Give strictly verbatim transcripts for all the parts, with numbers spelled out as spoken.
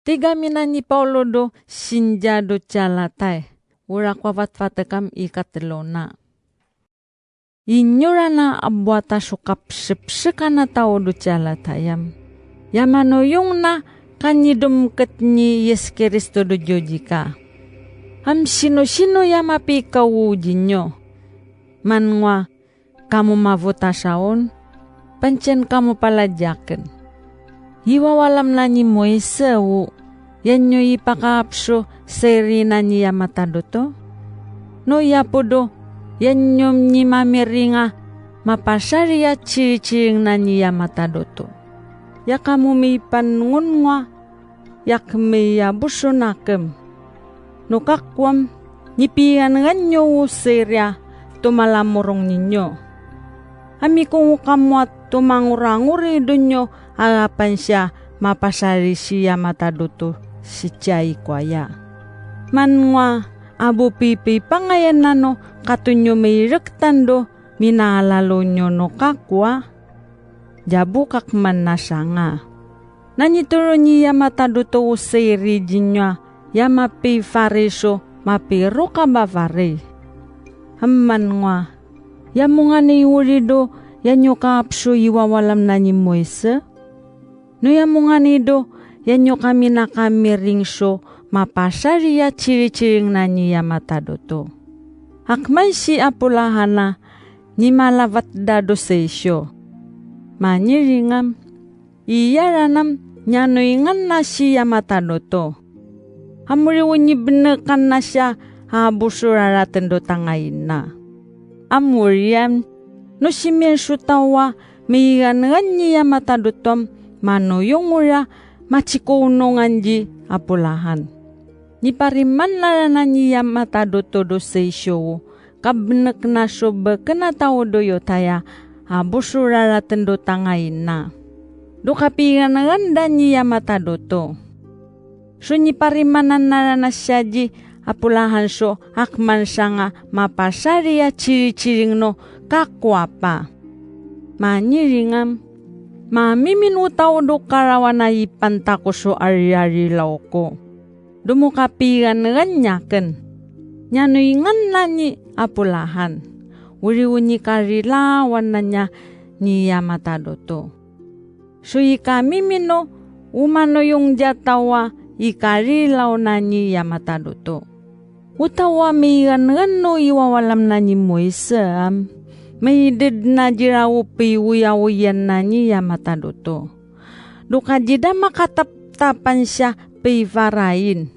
Tigami na ni Pablo do sindiya do tiyalatay. Urak wafatwatek am ikatlo na. Inyo ra na abwata so kapsepsekan a tawo do tiyalatayam. Ya manuyong na kan idumket ni Yes Cristo do diyodika. Am sino-sino ya mapikawo dinyo. Man ngwa kamo mabutasaon, pantian kamo paladiaken. Iwawalam na ni Moise wo, yan nyo ipakapso siri na niya matadoto. No yapo do, yan nyo ni mamiringa, mapasari ya chirichiring na niya matadoto. Ya kamo may panungon ngwa, yak may abuso nakem. No kakwam, nipiyangan nyo wo siri a tumalamurong ninyo. Ami ko ngo kamo at tumanguranguri do nyo arapan siya mapasari siya matadoto si tiyay ko aya. Man ngwa, abo pipipangayan na no kato nyo may rektan do minalalo nyo no kakwa. Jabukak man na siya nga. Nanituro niya matadoto wo siri dinyo a ya mapifarisyo, mapirukab a fari. Amman ngwa, ya mo ngani wiri do, ya nyo kapso iwawalam na ni Moise? No ya mo ngani do, ya nyo kami nakamiring so mapasari ya chirichiring na niya matadoto. Akman si Apulahan na, ni malabat da do sisyo. Maniring am, iya ra nam, nyanoy ngan na siya matadoto. Amuri wo nibnekan na siya, ha busuraraten do tangayin na. Amuri am, no si Menso tawa, migangan niya matadoto am, manuyong ura, machikownongan di Apulahan. Nipariman na ra na niya matadoto do sisyo wo, kabnek na so beken a tawo do Yutaya, ha busuraraten do tangayin na. Do kapigangan da niya matadoto. So niparimanan na ra na siya di Apulahan so akman siya nga mapasari ya chirichiring no kakwa pa. Maniring am, mamimin wo tawo do karawan a ipanta ko so ari-arilaw ko. Do mo kapigangan niya ken. Nyanoy ngan na ni Apulahan. Wiri wo ni karilawan na niya niya matadoto. So ikamimin no, o manuyong diya tawa ikarilaw na niya matadoto. O tawa migangan no iwawalam na ni Moise am, maided na dira wo piwuyawiyan na niya matadoto. Do ka dida makataptapan siya pivarayin.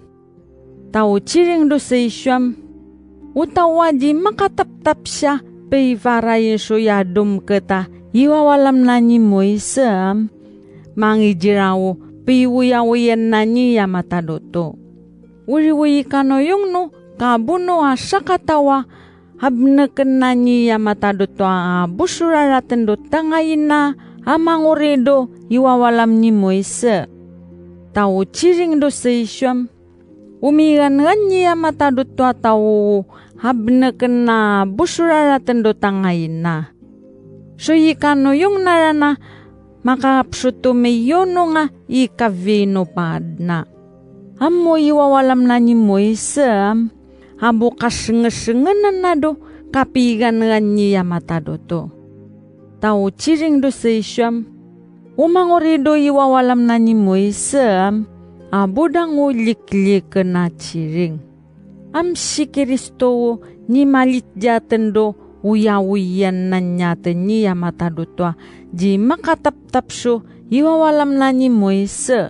Tawo chiring do sisyo am, o tawa di makataptap siya pivarayin so ya dumket a iwawalam na ni Moise am, mangidirawo piwuyawiyan na niya matadoto. Wiri wo ikanuyong no kabuno a saka tawa, habneken na niya matadoto a busuraraten do tangayin na a mangurido iwawalam ni Moise. Tawo chiring do sisyo am, o migangan niya matadoto a tawo wo, habneken na busuraraten do tangayin na. So ikanuyong na ra na makapso to miyono nga ikabino pa adna. Ammo iwawalam na ni Moise am, abo kasngesngenan na do kapigangan niya matadoto. Tawo chiring do sisyo am, o mangurido iwawalam na ni Moise am, abo da ngo likliken na chiring. Am si Cristo wo ni malit diyaten do uyawiyan na niyaten niya matadoto a di makataptap so iwawalam na ni Moise.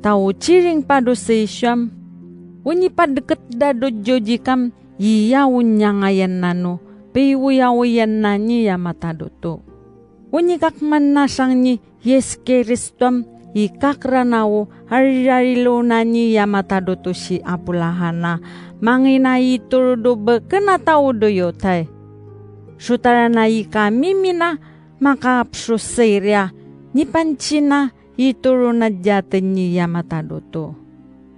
Tawo chiring pa do sisyo am, o nipadket da do diyodikam iyawon niya ngayan na no piwuyawiyan na niya matadoto. O nikakman na sang ni Yes Cristo am ikakra na wo arirarilo na niya matadoto si Apulahan a manginaitoro do beken a tawo do yotay. Sutara na ikamimin a makapso siri a nipansin a itoro na diyaten niya matadoto.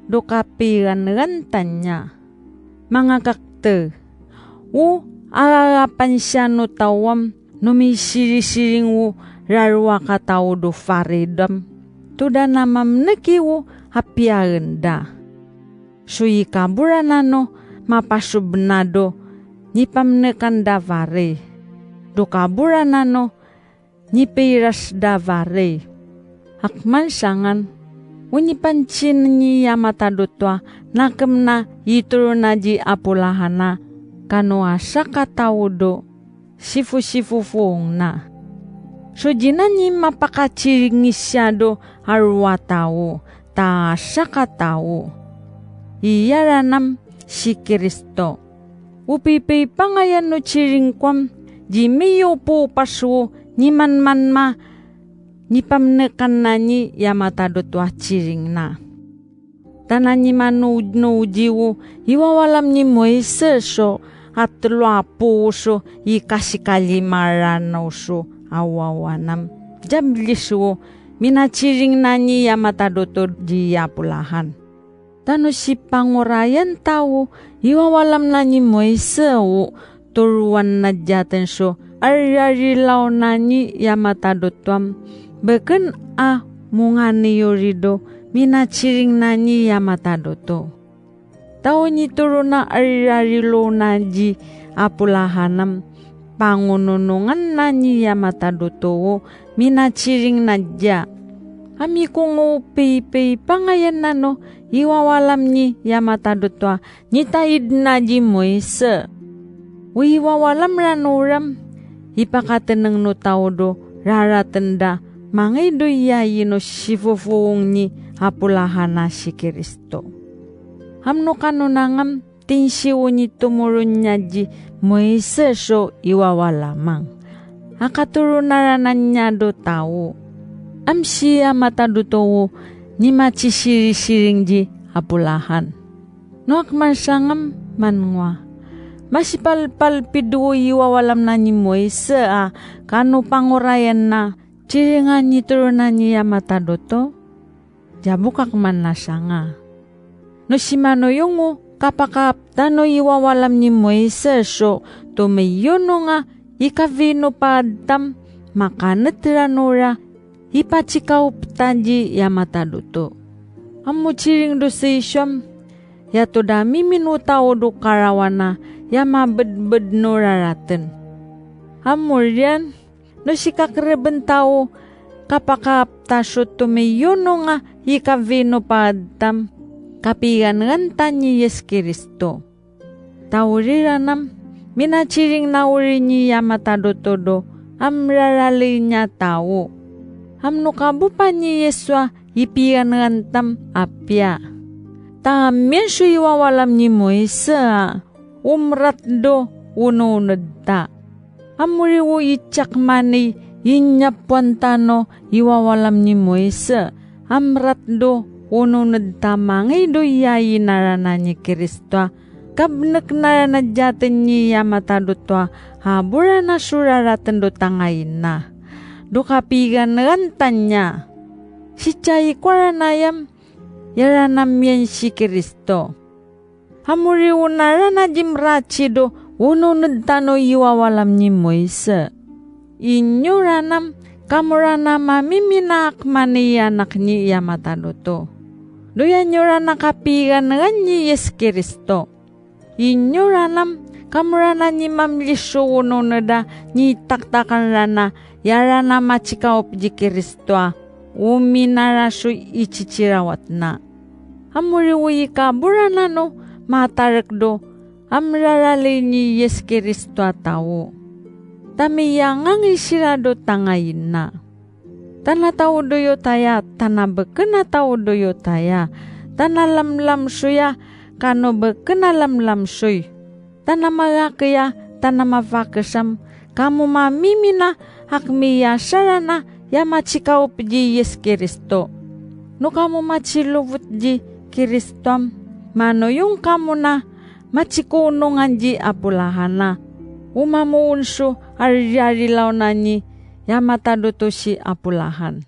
Do kapigangan ta niya. Manga kakte, o ararapan siya no tawo am no misirisiring wo rarwa ka tawo do faridam. to da namamneki wo ha piyaen da. So yikabura nano mapasubnado nipamnekan da wari. Do kabura nano nipiras da wari. Akman sangan, o nipansin ni Yama Tadotoa, nakem na yitoro na di apolahana, kano asa ka tawo do sifosifofong na. So dina ni mapakatsiring siyado ha rowa tawo, ta asa ka tawo. Iya ranam si Cristo. Upipay pa ngayan no tsiring kuam, di miyo po paso ni manman ma, nipamnekan na ni Yama Tadotoa tsiring na. Tana ni manudnudi wo, iwawalam ni Moises so, at luapo so, ikasi kalimara no so, awawanam. Jablis wo, minatsiring na ni Yama Tadoto di apolahan. Tano si pangorayan tawo, iwawalam na ni Moises wo, turuan na dyaten so, aryarilaw na ni Yama Tadotoam, beken a munga niyo rido, minatsiring na ni Yama Tadoto. Tawo nitoro na aryarilaw na di apolahanam, pangununungan na ni Yama Tadoto wo, minatsiring na dya. Ami ko ngo paypay pa ngayan nano, iwawalam ni Yama Tadotoa, nitaid na di Moises. Wo iwawalam ranoram, ipakateneng no tawo do, raraten da, mangay do yayi no sifofong ni apolahana si Cristo. Hamno kanunangam, tinsiwo ni tumuron niya di Moises so iwawalamang. Akatoro na ranan niya do tawo. Am si Yama Tadoto wo, nimatsisirisiring di apolahan. No akman sangam mangwa. Masipalpalpid wo iwawalam na ni Moises a, kano pangorayan na, tsiringan nitoro na ni Yama Tadoto. Jabok akman na sanga. No si manuyong wo, kapakaapta no iwawalam ni Moises so, tumiyo no nga, ikabino pa adtam, makanet rano ra, ipatsikawp ta di Yama Tadoto. Amo tsiring do sisyo am, yato da mimin wo tawo do karawana, ya mabedbed no raraten. Amo riyan, no si kakreben tawo, kapakaapta so tumiyo no nga ikabino pa adtam, kapigangan ta ni Yes Cristo. Tawo riranam, minatsiring na wiri ni Yama Tadoto do, am rarali niya tawo. Am no kabo pa ni Yeswa ipigangan tam apya. Tamiyan so iwawalam ni Moises a, umrat do, ununod ta. Amo ri wo itsak mani, inyapuan ta no iwawalam ni Moises, amrat do, ununod ta mangay do yayi narana ni Cristo a, kabnek narana dyaten ni Yama Tadoto a, habura na so raraten do tangayin na. Do kapigangan ta niya. Sitya ikwa rana yam, yaranam yan si Cristo. Amo ri wo narana jimratsi do, ununod ta no iwawalam ni Moises. Inyo ranam, kamo rana mamiminaak mani yanak ni Yama Tadoto. Do yan yo rana kapigangan ni Yes Cristo. Inyo ranam, kamo rana ni mamliso ununod a, ni taktakan rana, yarana matsikawop di Cristo a, uminara so itsitsirawat na. Amo ri wo ikabura na no, matarek do, am rarali ni Yes Cristo a tawo. Tamiyangang isira do tangayin na. Tana tawo do Yutaya, tana beken a tawo do Yutaya. Tana lamlamsoy a, kano beken a lamlamsoy. Tana magaki a, tana mapakisam, kamo mamimina, ak miyasara na, ya matsikawop di Yes Cristo. No kamo matsilubot di Cristo am, manuyong kamo na, matsikunongan di apulahan na. Umamuon so, aryarilaw na ni, Yama Tadoto si apulahan.